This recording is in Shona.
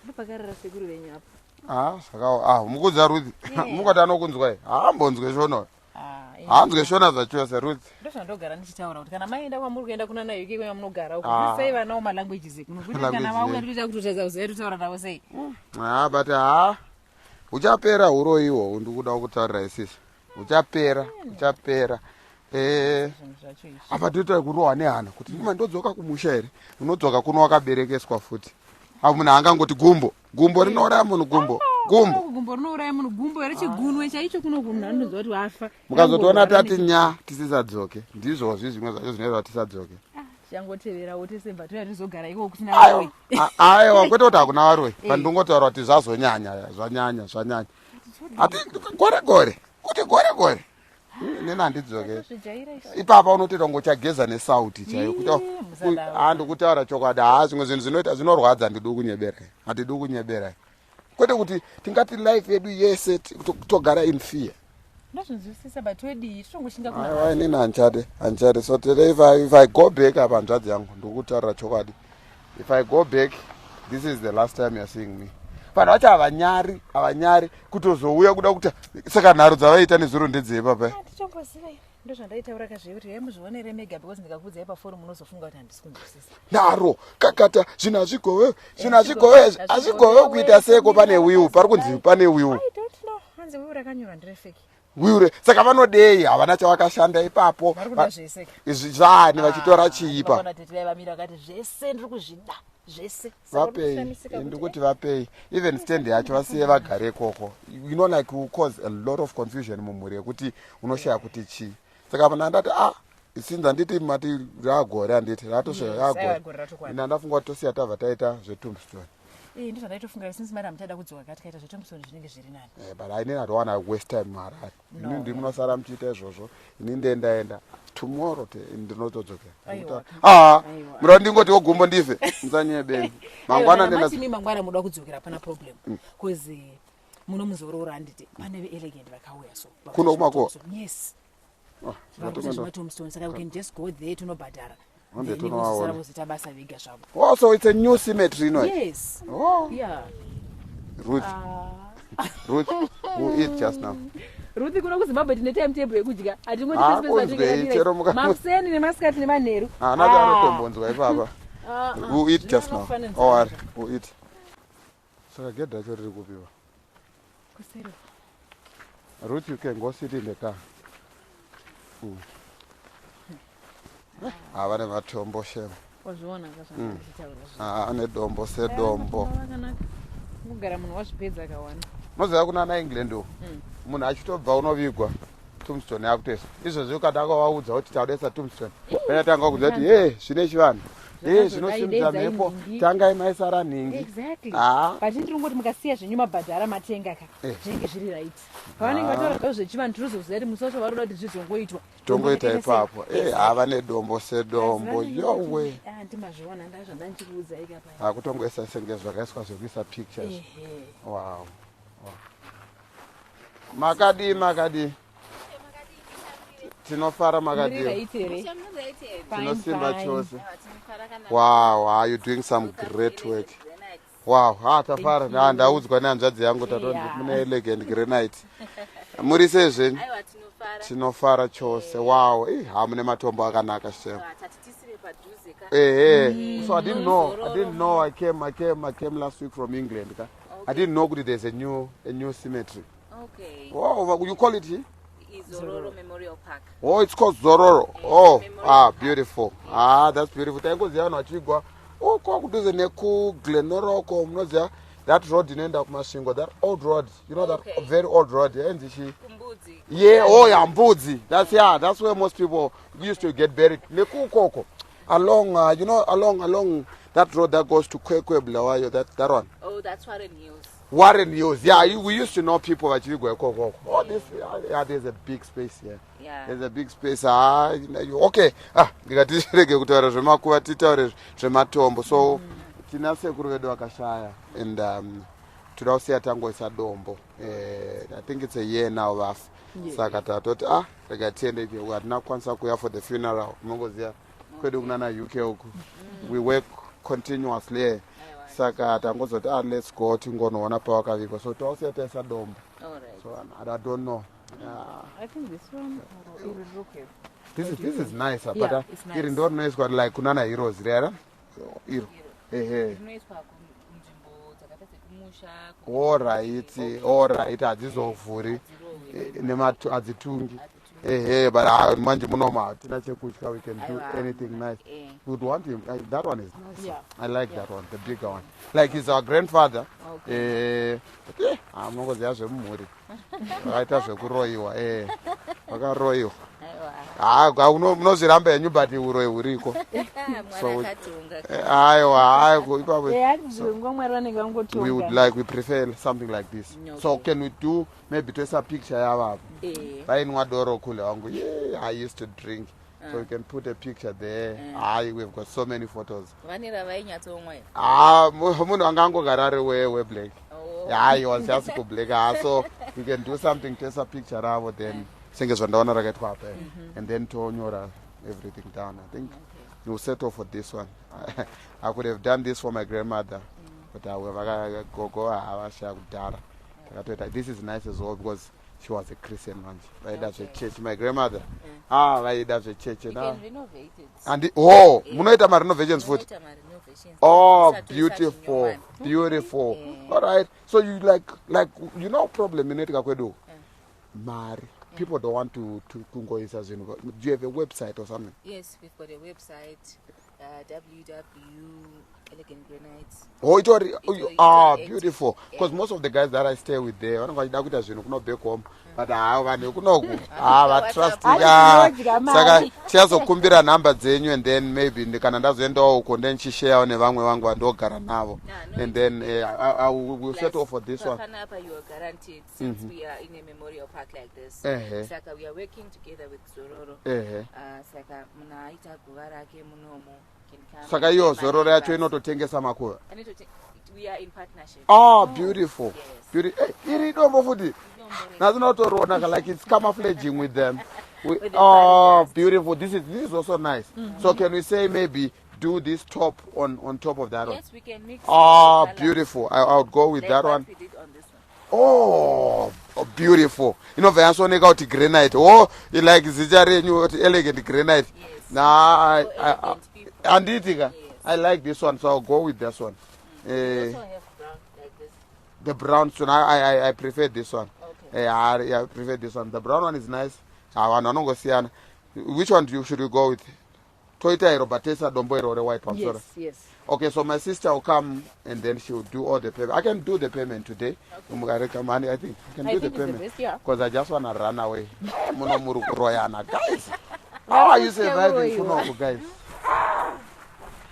Ndopakarara sekuru venyu apo. Ah, saka ah, mukudza Ruth. Mukati anokunzwa here? Haambonzwe shona. Ah, Haanzwe shona zvachose Ruth. Ndozvandogara ndichitaura kuti kana maenda kwamuri kuenda kuna naUK kwamunogara uko Ah. sei vanawo malanguages ekuno kuti kana Language, vauya yeah. toita kutotadza kuziva totaura navo sei. Ah, but ha. Uchapera huro ihwo ndikuda kutaurira isisi. Uchapera, uchapera. Eh, Zvinhu zvacho izvi. apa toita kurohwa nehana kuti ima ndodzoka kumusha here? Unodzoka kuno wakaberekeswa futi. Apo munhu angangoti gumbo. Gumbo rinouraya munhu gumbo. Gumbo. Kuno gumbo rinouraya munhu gumbo here chigunwe chaicho kuno munhu anonzwa kuti wafa. Mukazotoona Rangorwara tati nya tisidzoke. Ndizvozvi zvimwe zvacho zvinoita kuti tisadzoke. Tichangoteverawo tese bva touya tizogara ikoko kusina varoyi. Aiwa, kwete kuti hakuna varoyi. Pandingotaura kuti zvazonyanya, zvanyanya, zvanyanya. Ati gore gore, kuti gore gore. Nena handidzoke. Tozvijaira isu. Ipapa unotoita kunge uchageza nesauti chaiyo. Kuti Ii, musadaro. ah, ndikutaura chokwadi. Ha, zvimwe zvinhu zvinoita zvinorwadza, handidi kunyebera. Handidi kunyebera. Kwete kuti tingati life yedu yese togara in fear. Ndozvinzwisisa but todii totongoshinga kuna Aiwa, inini handichade, handichade. So today if I go back apa, hanzvadzi yangu, ndikutaurira chokwadi. If I go back, this is the last time you're seeing me. Vanhu vacho havanyari, havanyari kutozouya kuda kuti saka nharo dzavaita nezuro ndedzei papa? Tichongoziva iri. Ndozvandaitaura kazve kuti yai muzvionere mega because ndikakuudzai pafoni munozofunga kuti handisi kunzwisisa. Nharo kakata zvinhu hazvigove, zvinhu hazvigove, hazvigove kuita seko pane will, pari kunzi pane will. I don't know. Hanzi will rakanyorwa nderefake. Will saka vanodei? Havana chavakashanda ipapo. Vari kuda zvese ka. Izvi zvani vachitora chiipa? Vakaona tete vai vamira vakati zvese ndiri kuzvida zvese. Saka Vapei. unoshamisika kuti, Ndikuti vapei even stand yacho, vasiye vagare ikoko. Like will cause a lot of confusion mumhuri yekuti unoshaya kuti chii. Saka pana ndati, ah, since handiti mati raagore, handiti ratosvika Yes, raagore. aiwa, gore ratokwana. Ina ndafunga kuti tosiya tabva taita zvetombstone. Eh, ndozvandaitofunga since mari hamuchada kudzoka kati kaita zvetombstone zvinenge zviri nani. Eh, but inini I don't wanna waste time muHarare. No. Ini ndimunosara muchiita izvozvo, ini ndendaenda tomorrow, ndinotodzokera. Aiwa. Ah, Aiwa. muda ndingotiwo gumbo ndife? Musanyebeni, mangwana Aiwa, ndenda. mati mi mangwana muda kudzokera, hapana problem because muno muzororo handiti pane veElegant vakauya so. Kuno kumako? Yes. Ah, Varikuita zvematombstone, saka we can just go there tinobhadhara. Hande Then tonovaona. vozosara vozoita basa vega zvavo. Oh, so it's a new cemetery ino? Yes. Oh. Yeah. Ruth. Ah. Ruth, who eat just now? Ruthi, kuno kuZimbabwe tine timetable yekudya. Ah, kunzwei, chero Makuseni nemasikati nemanheru. Haana ah. Anotombonzwa ipapa. Ah, ah. Who eat just now? Zvinofananidzana. Oh, ari who eat? Saka gedhi racho riri kupiwa? Kuseri. Ruth, you can go sit in the car. Ah, vane matombo shem. Wazviona kazvandichitaura. Ah, ane dombo sedombo. Vakanaka kugara munhu wazvipedza akawanda. Unoziva kuna ana England uku munhu achitobva unovigwa, tombstone yakutoiswa izvozvi. Ukada akavaudza kuti taudaisa tombstone, vanatanga kuudza kuti e zvine chivanhu e zvinosimudza mhepo, tangai maisara nhingi. Exactly. Ah. But ndiri kungoti mukasiya zvenyu mabhadhara matenga ka, zvinenge zviri right. Pavanenge vataura zvavo zvechivanhu, tinozoziva kuti musi wacho varoda kuti zvizongoitwa. Tongoita ipapo. E hava nedombo sedombo, yowe. Ndimazviona ndazvandanchikuudzai kapa. Hakutongoisa senge zvakaiswa zvekuisa pictures. Wow. Makadii, makadii? Tinofara, makadii? Right here? Tinosimba chose. Wow, are you doing some great work? Wow, ha, tafara. Ha, ndaudzwa nehanzvadzi yangu, tatonzi mune Elegant Granite. Muri sei zvenyu? Aiwa, tinofara. Tinofara chose. Wow, eh, ha, mune matombo akanaka shem. Tatitisire padhuze ka. Ehe, so I didn't know. I came last week from England ka. I didn't know kuti there's a new cemetery. Oh, you call it here? Izororo Memorial Park. Oh, it's called Zororo. Oh, Memorial ah, Park. Beautiful. Ah, that's beautiful. Taingoziva vanhu vachigwa uko kudhuze nekuGlen Norah, munoziva that road inoenda kuMasvingo, that old road, that very old road yainzi chii? Kumbudzi. Yeah, oh yeah, Mbudzi. That's, yeah, that's where most people used to get buried. Nekukoko. Along you know along along that road that goes to Kwekwe, Bulawayo, that one. Oh, that's Warren Hills. Warren Hills. Yeah, we used to know people vachivigwa ikoko. Oh, this, yeah, there's a big space here. There's a big space. Ah, okay. Ah, ndikati rege kutaura zvemakuva, titaure zvematombo. So tina sekuru vedu vakashaya and toda kusiya tangoisa dombo. I think it's a year now vafa. Saka tatoti, ah, rega tiende ikeko. Hatina kukwanisa kuuya for the funeral. Unongoziva kwedu kunana UK uku. We work continuously. Aiwa. Saka tangozoti, ah, let's go tingonoona pavakavigwa. So tausiya taisa dombo. All right. So I don't know. Yeah. I think this one or iri riri okay. This is nicer, Yeah, but it's nice. iri ndo rinoiswa like kunana Heroes rera iro, ehe. Rinoiswa kunzvimbo dzakaita sekumusha. Alright, hadzizovhuri. Hadzirohwi. Hadzitungi. Hadzitungi. Ehe, but ah, manje munomu hatina chekutya, we can do Aiwa. anything nice. We would want him. That one is nice. I like that one, the bigger one, like he's our grandfather. But ah, munongoziva zvemumhuri, vakaita zvekuroyiwa, vakaroyiwa. Aiwa. Ah, munozviramba henyu, but uroyi huriko. Mwari akatonga. Aiwa, aiwa, ipapo. Nguva Mwari vanenge We would vangotonga. like, we prefer something like this. So can we do maybe toisa picture yavavo vainwa doro? Kule wangu, yeah, I used to drink, so we can put a picture there. Hai, we've got so many photos. Vane ravainyatsomwa here? Ah, munhu anga angogara ari weblack. Oh. Yeah, he was just kublack. Ah, so we can do something, toisa picture ravo, then senge zvandaona rakaitwa apa, and then tonyora everything down. I think we'll settle for this one. I could have done this for my grandmother, but gogo havashaya kudhara. Takatoita. This is nice as well because she was a Christian. Manje vaida zvechechi, my grandmother. Ah, vaida zvechechi. You Na can renovate it. And oh, munoita marenovations futi? Munoita marenovations. Oh, Tisati beautiful, toisa beautiful. Yeah. All right. So you like, problem inoitika kwedu, mari. People don't want to kungoisa zvinhu. Do you have a website or something? Yes, we've got a website, www elegant granites. Oh, itori ah, beautiful. Because most of the guys that I stay with there vanenge vachida kuita zvinhu kuno back home, but haa, vanhu vekunoku havatrust. Vanodya mari. Saka tichazokumbira nhamba dzenyu and then maybe kana ndazoendawo uko, then chisharewo nevamwe vangu vandogara navo. Yeah, no, And then I will settle for this one. Panapa you are guaranteed since we are in a memorial park like this. Saka we are working together with Zororo. Saka munhu aita guva rake munomu can come. Saka iyo Zororo yacho inototengesa makuva? We are in partnership. Oh, beautiful. Yes. Hey, iri dombo futi nazinotoriona, like it's camouflaging with them. With the Oh, colours. beautiful. This is also nice. So can we say maybe do this top on top of that one? Yes, we can mix Oh, the colours. beautiful. I would go with Like that what one. we did on this one. Oh, beautiful. Inobva yasoneka kuti granite. Oh, like zita renyu kuti Elegant Granite. Yes. Nah, For elegant people. Handiti ka? Yes. I like this one, so I'll go with this one. We also have brown like this. The brown stone, I prefer this one. Okay. I prefer this one. The brown one is nice. Ah, vanhu vanongosiyana. Which one should we go with? Toita iro, but toisa dombo iro rewhite pamusoro. Yes. Okay, so my sister will come and then she will do all the payment. I can do the payment today. Mukareka money, I think I can I do the think it's the payment. best, yeah. Because I just want to run away. Muno muri kuroyana, guys. How are you surviving Kuroyiwa. kunoku, guys?